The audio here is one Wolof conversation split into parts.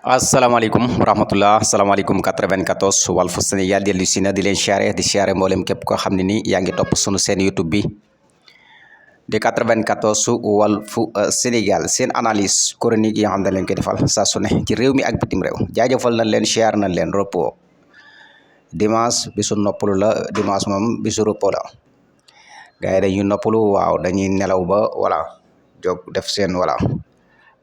asalaamaaleykum wa rahmatullah asalaamaaleykum 94 Walf Sénégal dellu si na di leen siyaare mboolem képp koo xam ne ni yaa ngi topp sunu seen YouTube bi di 94 Walf Sénégal seen analyse chronique yi nga xam ne leen koy defal saa su ne ci réew mi ak bitim réew jaajëfal nañ leen siyaare nañ leen repos dimanche bisu noppalu la dimanche moom bisu repos la gars yi dañuy noppalu waaw dañuy nelaw ba voilà jóg def seen voilà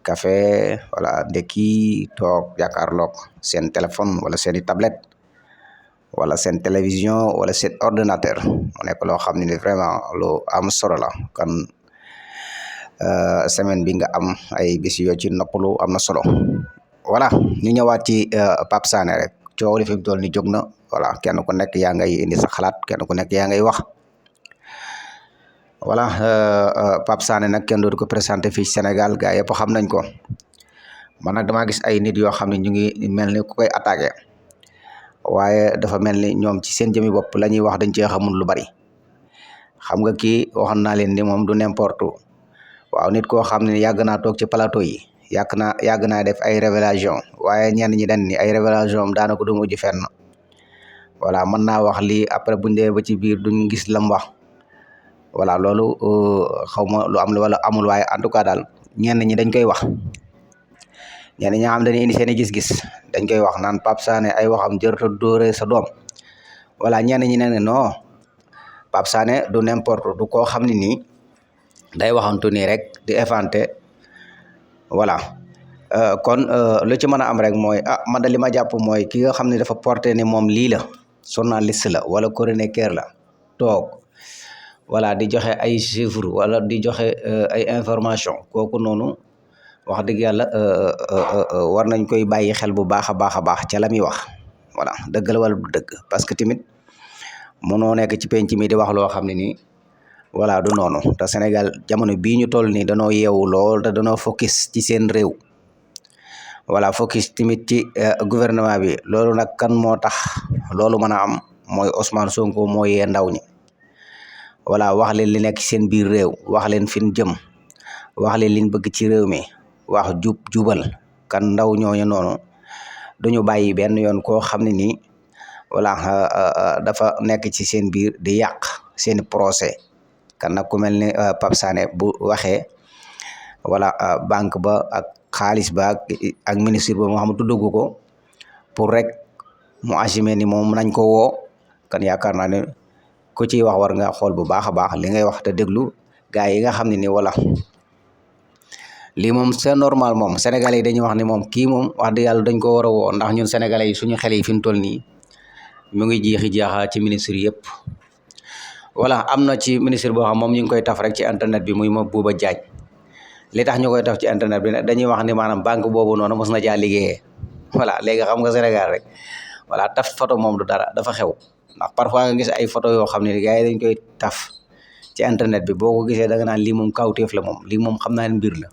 café wala ndekki toog jàkkaarloog seen téléphone wala seeni tablette wala seen télévision wala seen ordinateur mu nekk loo xam ne ni vraiment lu am solo la kon semaine bi nga am ay bis yoo ci noppalu am na solo voilà ñu ñëwaat ci Pape Sané rek coow li fi mu toll ni jóg na voilà kenn ku nekk yaa ngay indi sa xalaat kenn ku nekk yaa ngay wax voilà Pape Sané nag kenn dootu ko présenté fii Sénégal gars yëpp xam nañ ko man nag damaa gis ay nit yoo xam ne ñu ngi mel ni ku koy attaqué waaye dafa mel ni ñoom ci seen jëmi bopp la ñuy wax dañ cee xamul lu bari xam nga kii waxoon naa leen ni moom du n'importe waaw nit koo xam ne yàgg naa toog ci plateau yi yàgg naa def ay révélation waaye ñenn ñi dañ ni ay révélation am daanaka du mujj fenn voilà mën naa wax lii après buñ dee ba ci biir duñ gis lam wax voilà loolu xaw ma lu am la wala amul waaye en tout cas daal ñenn ñi dañ koy wax ñenn ñi nga xam dañuy indi seen i gis-gis dañ koy wax naan Pape Sané ay waxam jërëta dóore sa doom voilà ñenn ñi ne non Pape Sané du n'importe du koo xam ne nii day waxantu nii rek di inventé voilà kon lu ci mën a am rek mooy man da li ma jàpp mooy ki nga xam ne dafa porté ni moom lii la journaliste la wala chroniqueur la toog voilà di joxe ay chiffres wala di joxe ay information kooku noonu wax dëgg yàlla war nañ koy bàyyi xel bu baax a baax ca la muy wax voilà dëgg la wala du dëgg parce que tamit mënoo nekk ci penc mi di wax loo xam ne nii voilà du noonu te Sénégal jamono bii ñu toll nii danoo yeewu lool te danoo focus ci seen réew voilà focus tamit ci gouvernement bi loolu nag kan moo tax loolu mën a am mooy Ousmane Sonko moo yee ndaw ñi voilà wax leen li nekk seen biir réew wax leen fi ñu jëm wax leen liñ bëgg ci réew mi wax jubal kan ndaw ñooñu noonu duñu bàyyi benn yoon koo xam ne nii voilà dafa nekk ci seen biir di yàq seeni procès kan nag ku mel ni Pape Sané bu waxee voilà banque ba ak xaalis ba ak ministre ba moo xam ne tuddagu ko pour rek mu assumer ni moom nañ ko woo kan yaakaar naa ne ku ciy wax war nga xool bu baax a baax li ngay wax te déglu gars yi nga xam ne ni wala lii moom c'est normal moom sénégalais yi dañuy wax ni moom kii moom wax dëgg yàlla dañ ko war a woo ndax ñun sénégalais yi suñu xel yi fi mu toll nii mu ngi jeexi jaaxa ci ministre yëpp voilà am na ci ministre boo xam moom ñu ngi koy taf rek ci internet bi muy ma Bouba Diagne li tax ñu koy taf ci internet bi nag dañuy wax ni maanaam banque boobu noonu mos na caa liggéeyee voilà léegi xam nga Sénégal rek voilà taf photo moom du dara dafa xew ndax parfois nga gis ay photo yoo xam ne gars yi dañ koy taf ci internet bi boo ko gisee da nga naan lii moom kawteef la moom lii moom xam naa ne mbir la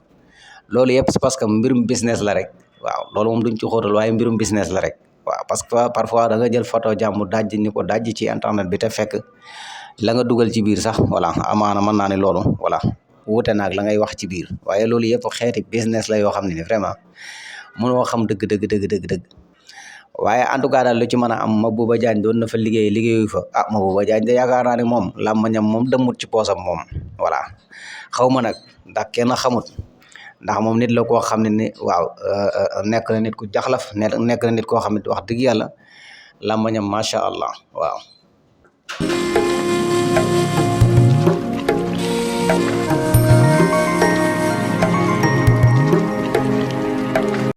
loolu yëpp c'est parce que mbirum business la rek waaw loolu moom duñ ci xóotal waaye mbirum business la rek waaw parce que parfois da nga jël photo jàmm dajji ni ko dajji ci internet bi te fekk la nga dugal ci biir sax voilà amaana mën naa ne loolu voilà wuute naag la ngay wax ci biir waaye loolu yëpp xeeti business la yoo xam ne ni vraiment mënoo xam dëgg waaye en tout cas daal lu ci mën a am Mabouba Diagne doon na fa liggéeyu fa Mabouba Diagne de yaakaar naa ne moom làmmañam moom demut ci poosam moom voilà xaw ma nag ndax kenn xamut ndax moom nit la koo xam ne ni waaw nekk na nit ku jaxlaf nekk na nit koo xam ne wax dëgg yàlla làmmañam macha allah waaw